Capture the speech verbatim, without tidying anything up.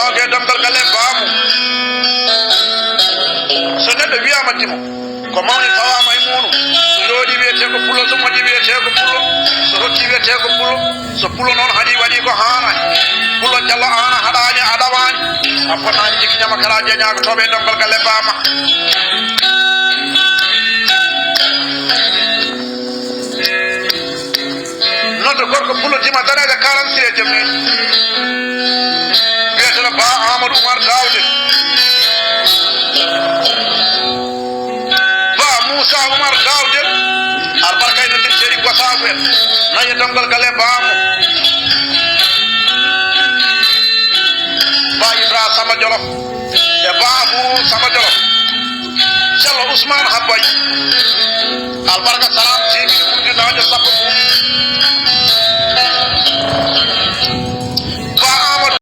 Oke, damgal galle baamu. So neɗɗo wiyaama timo, ko mawni fawaama e muɗum. So jooɗi wiyetee ko pullo, so moƴƴi wiyetee ko pullo, so rokki wiyetee ko pullo. So pullo noon haɗi waɗi ko haanaani. Pullo Jallo aan a haɗaani, a ɗawaani. A fotaani jikki ñama kala jeñaaka tooɓe e damgal galle baama. Noddo gorko pullo tima daneejo quarante-six e joom en. Biyeteeɗo Ba Amadou Oumar Daoude. Ba Moussa Oumar Daoude. Albarka e noddir Seri Gosaagu en. Nayi e damgal galle Ba mo. Ba Ibra Samba Jolof. E Ba Abu Samba Jolof. Jallo Ousmane Habbay. Albarka Salam T V ujunaajo sappo ɗum.